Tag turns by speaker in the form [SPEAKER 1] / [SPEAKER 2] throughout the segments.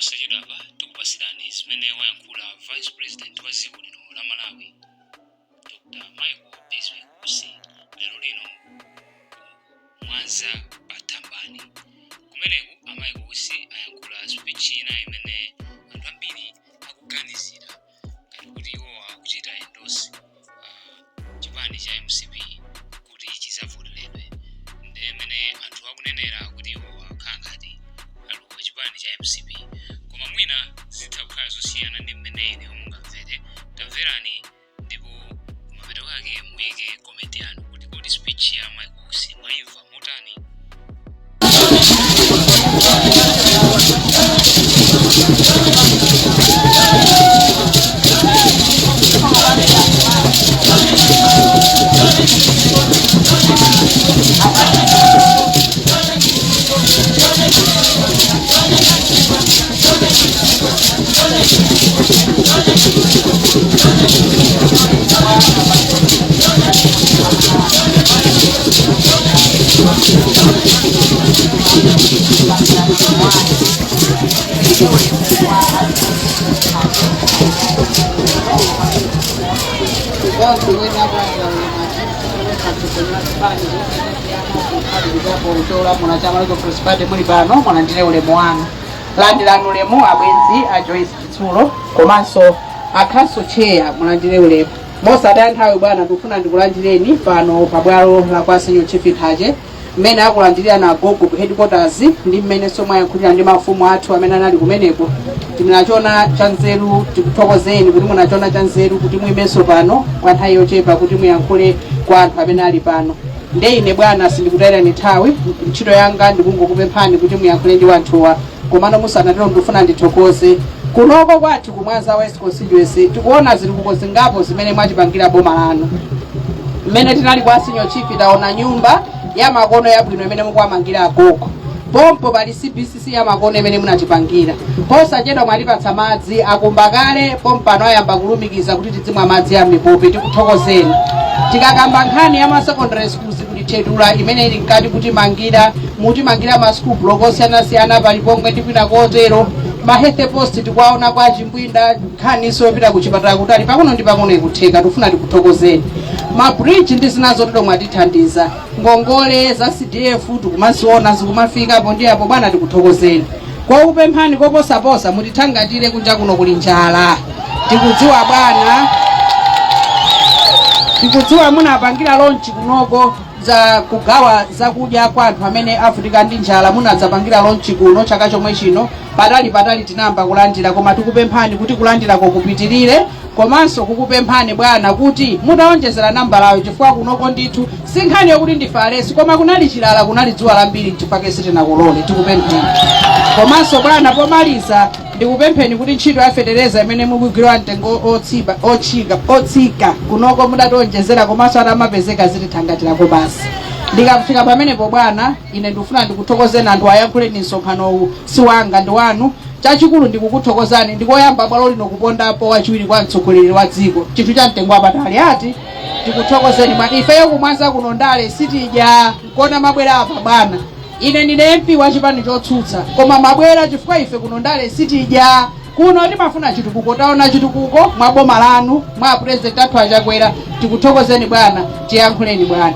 [SPEAKER 1] Posachedwapa tikupasirani zimene wayankhula Vice President wa dziko lino la Malawi, Dr. Michael Bizwick Usi, lero lino ku Mwanza pa Thambani. Kumeneku a Michael Usi ayankhula speech ina imene anthu ambiri akuganizira ngati kuti iwo akuchita endorse chipani cha MCP kuti chizavoteredwe, ndi mmene anthu akunenera kuti iwo akukhala ngati alowa chipani cha MCP, koma mwina zitha kukhala zosiyana ndi mmene ine mungamvere. Tamverani ndipo kumapeto kake muyike comment yanu kuti kodi speech ya Michael Usi mwayimva motani?
[SPEAKER 2] Cholamula cha Malawi Congress Party muli pano, mulandire ulemu wanu. Landirani ulemu abwenzi a Joyce Chitsulo komanso a council chair, mulandire ulemu. Mosataya nthawi bwana, ndikufuna ndikulandireni pano pabwalo la kwa Senior Chief Nthache, mmene akulandirirana agogo ku headquarters ndi mmenenso mwayankhulira ndi mafumu athu amene anali kumeneko. Timunachona cha nzeru, tikuthokozeni kuti munachona cha nzeru kuti muimenso pano kwa nthawi yochepa kuti muyankhule kwa anthu amene ali pano. Nde ine bwana sindikutayirani nthawi, ntchito yanga ndikungokupemphani kuti muyankhule ndi wanthuwa. Komano musanatero, ndikufuna ndithokoze kunoko kwathu ku Mwanza West Constituency. Tikuona zitukuko zingapo zimene mwatipangira boma lanu. Mmene tinali kwa Senior Chief, taona nyumba ya makono yabwino imene mukuwamangira agogo. Pompo pali CBCC ya makono imene munatipangira. Posachedwa mwatipatsa madzi, akumba kale pompano, ayamba kulumikiza kuti tidzimwa madzi a mipope. Tikuthokozeni. Tikakamba nkhani ya ma secondary schools, kuti thedula imene ili mkati kutimangira, mutimangira ma school block osiyanasiyana pali pomwe ndi kwina kotero. Ma health post tikuwaona kwa Chimbwinda, nkhaniso yopita kuchipatala kutali pang'ono ndi pang'ono ikutheka. Tikufuna tikuthokozeni. Ma bridge ndi zina zotero mwatithandiza. Ngongole za CDF tikumaziona zikumafikapo ndi apo. Bwana, tikuthokozeni. Kokupemphani koposaposa, mutithangatire, kunja kuno kuli njala. Tikudziwa bwana, tikudziwa munapangira launch kunoko za kugawa zakudya kwa anthu amene avutika ndi njala. Munadzapangira launch kuno chaka chomwe chino. Patali patali tinayamba kulandira, koma tikupemphani kuti kulandirako kupitirire, komanso kukupemphani bwana kuti mutaonjezera nambalayo, chifukwa kunoko ndithu si nkhani yokuti ndife alesi, koma kunali chilala, kunali dzuwa lambiri, nchifukwa sitinakolole. Tikupempheni. Komanso bwana, pomaliza ndikupempheni kuti ntchito ya fetereza imene mukugwira mtengo otsipa otchika otsika kunoko mudationjezera, komanso atamapezeka zitithangatirako basi. Ndikafika pamenepo bwana, ine ndikufuna ndikuthokozeni. Anthu ayankhuleni, msonkhanowu si wanga, ndi wanu. Chachikulu ndikukuthokozani, ndikoyamba bwalo lino kupondapo wachiwiri kwa mtsogoleri wa dziko, chinthu cha mtengo wapatali ati. Tikuthokozeni bwana. Ifeyo kumwanza kuno ndale sitidya, nkona mabwera apa bwana. Ine ndine MP wa chipani chotsutsa, koma mabwera chifukwa ife kuno ndale sitidya. Kuno timafuna chitukuko. Taona chitukuko mwa boma lanu, mwa President athu Achakwera. Tikuthokozeni bwana. Tiyankhuleni bwana.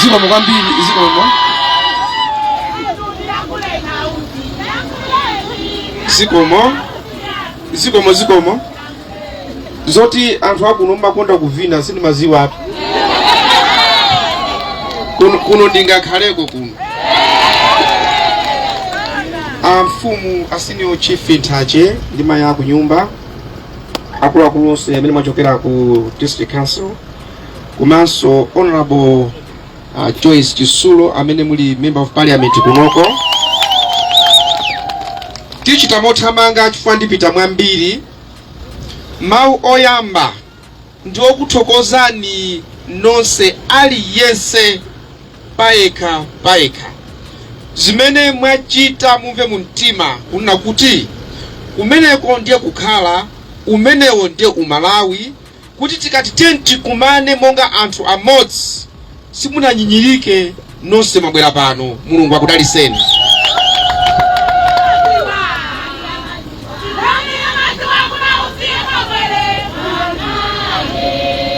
[SPEAKER 3] Zikomo kwambiri, zikomo, zikomo, zikomo, zikomo. Zoti anthu akuno mmakonda kuvina sindimaziwa atu. Kuno, kuno ndingakhaleko kuno. Amfumu a Senior Chief Nthache ndi mayi aku nyumba, akuluakulu onse amene mwachokera ku district council, komanso Honorable Joyce Chitsulo amene muli Member of Parliament kunoko, tichita mothamanga chifukwa ndipita mwambiri. Mawu oyamba Ndiokuthokozani nonse, aliyense payekha payekha, zimene mwachita. Mumve mu mtima kunena kuti kumeneko ndiye kukhala, umenewo ndiye Umalawi, kuti tikati tiye tikumane monga anthu amodzi, simunanyinyirike, nonse mwabwera pano. Mulungu akudaliseni.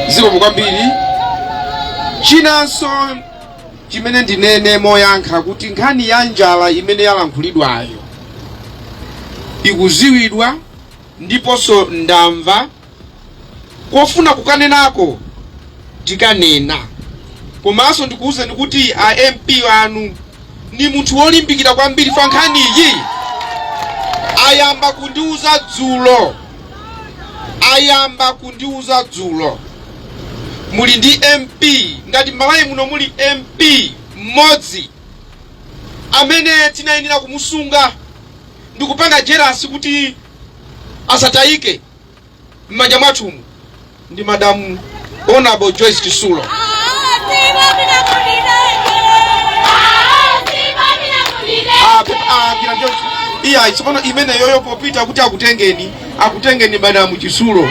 [SPEAKER 3] Zikomo kwambiri. Chinanso chimene ndinene moyankha kuti nkhani ya njala imene yalankhulidwayo ikuziwidwa, ndiponso ndamva kofuna kukanenako tikanena. Komanso ndikuwuzeni kuti a MP anu ni munthu wolimbikira kwambiri. Fa nkhaniyi ayamba kundiuza dzulo, ayamba kundiuza dzulo. Muli ndi MP, ngati Malawi muno muli MP mmodzi amene tinayenera kumusunga ndikupanga jealous kuti asatayike m'manja mwathumu, ndi Madam Honorable Joyce Chitsulo. Iya, tsopano imene yoyo popita kuti akutengeni, akutengeni Madam Chitsulo,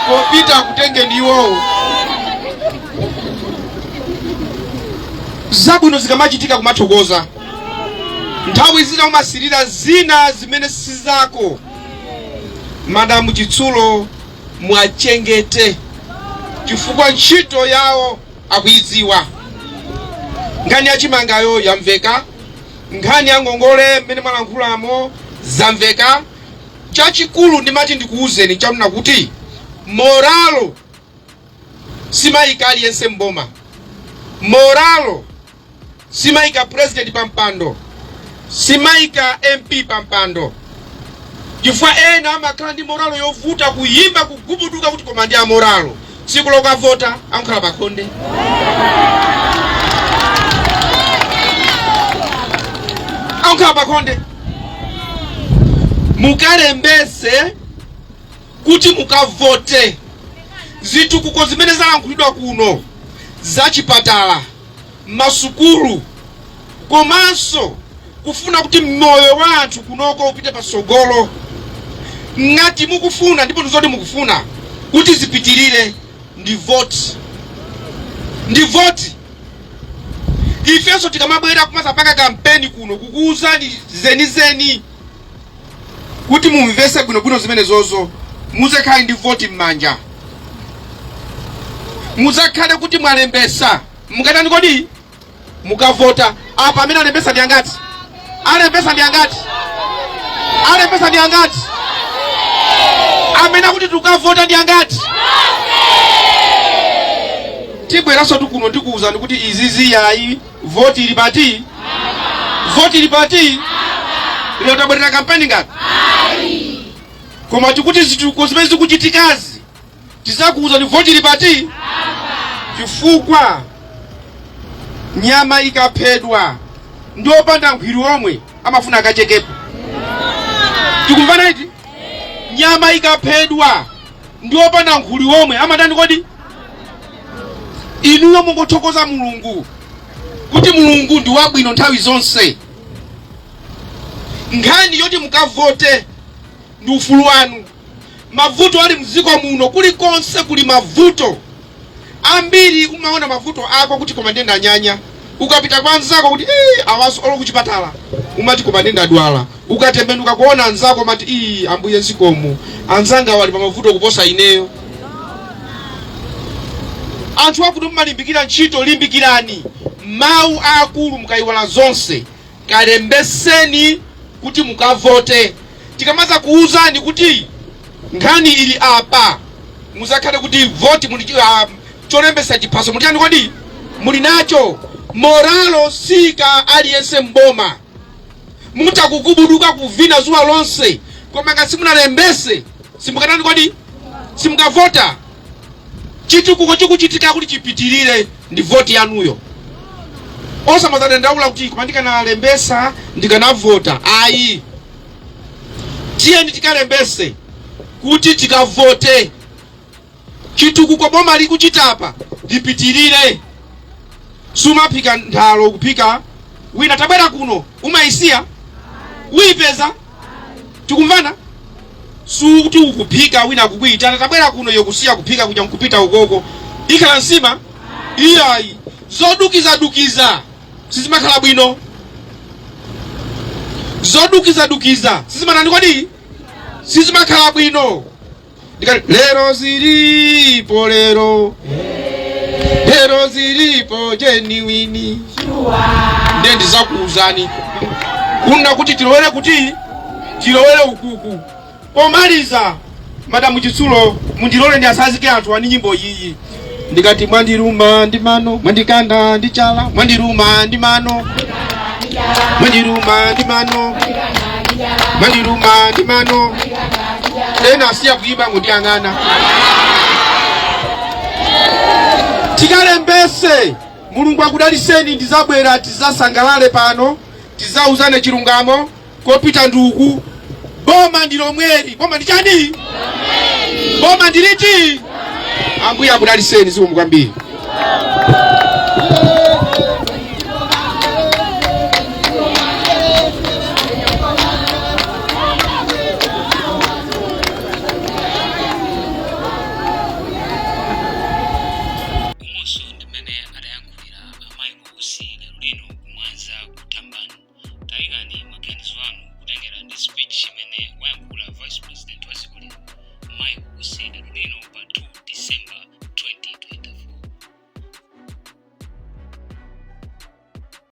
[SPEAKER 3] popita akutengeni iwowo. Zabwino zikamachitika kumathokoza, nthawi zina umasirira zina zimene sizako. Madamu Chitsulo mwachengete, chifukwa ntchito yawo akuidziwa. Nkhani ya chimangayo yamveka, nkhani ya ngongole mmene mwalankhulamo zamveka. Chachikulu ndimati ndikuwuzeni chamuna kuti morale simayika aliyense mboma, morale simayika president pa mpando, simayika MP pa mpando, chifukwa ena amakhala ndi morale yovuta kuyimba, kugubuduka kuti koma ndi amorale, tsiku lokavota ankhala pakhonde, ankhala pakhonde. Mukalembese kuti mukavote. Zitukuko zimene zalankhulidwa kuno, zachipatala, masukulu, komanso kufuna kuti moyo wa anthu kunoko upite patsogolo, ngati mukufuna, ndipo ndizoti mukufuna kuti zipitirire, ndi vote, ndi vote. Ifenso tikamabwera kumazapanga kampeni kuno kukuwuzani zenizeni kuti mumvese bwinobwino zimene zozo, muzakhale ndi voti m'manja, muzakhale kuti mwalembesa. Mukatani kodi? Mukavota. Apa amene alembesa ndi angati? Alembesa ndi angati? Alembesa ndi angati? Amene akuti tukavota ndi angati? Tibweranso tikuno, ndikuwuzani kuti izizi yayi, voti ili pati? Voti ili pati? Lero tabwerera kampeni ngati, koma tikuti zitukuko zimene zikuchitikazi tizakuwuzani voti ili pati, chifukwa nyama ikaphedwa ndi opanda nkhwiri omwe amafuna akachekepo. Tikumvana iti? Nyama ikaphedwa ndi opanda nkhuli omwe amatani kodi? Inuyo mungothokoza Mulungu kuti Mulungu ndi wabwino nthawi zonse. Nkhani yoti mukavote ndi ufulu wanu. Mavuto ali mdziko muno, kulikonse kuli mavuto ambiri. Umaona mavuto ako kuti koma ndiye ndanyanya, ukapita kwa anzako kuti "Eh, awaso olo kuchipatala," umati koma ndiye ndadwala. Ukatembenuka kuona anzako umati, "Ii, Ambuye zikomo, anzanga wali pa mavuto kuposa ineyo." Anthu akuti mumalimbikira ntchito, limbikirani. Mawu aakulu, mukayiwala zonse, kalembeseni kuti mukavote. Tikamaza kuwuzani kuti nkhani ili apa, muzakhale kuti voti muli, cholembesa chiphaso muli chani kodi? Muli nacho. Morale sika aliyense mboma, mutakukubuduka kuvina zuwa lonse, koma ngati simunalembese simukatani kodi? Simukavota. Chitukuko chikuchitika kuti chipitirire ndi voti yanuyo. Osamazadandaula kuti koma ndikanalembesa ndikanavota. Ayi, tiyeni tikalembese kuti tikavote. Chitukuko boma likuchitapa lipitirire. Sumaphika nthalo kuphika wina tabwera kuno umayisiya uyipeza. Tikumvana? Sukuti ukuphika wina akukuyitana tabwera kuno, iwe kusiya kuphika kuja nkupita ukoko, ikhala nsima? Iyayi. Zodukizadukiza sizimakhala bwino. Zodukizadukiza sizimatani kodi? Sizimakhala bwino. Ndikati lero zilipo, lero lero zilipo genuine. Ndiye ndizakuuzani kuna kuti tilowere, kuti tilowere ukuku. Pomaliza, Madamu Chitsulo, mundilole ndiasazike anthu ani nyimbo iyi. Ndikati mwandiruma ndi mano, mwandikanda ndi chala, mwandiruma ndi mano, mwandiruma ndi mano, mwandiruma ndi mano. Ena asiya kuyimba ngundiyang'ana. Tikalembese. Mulungu akudaliseni. Ndizabwera tizasangalale pano, tizauzane chilungamo kopita nduku. Boma ndi lomweli. Boma ndi chani? Boma ndiliti? Ambuye akudaliseni. Zikomo kwambiri.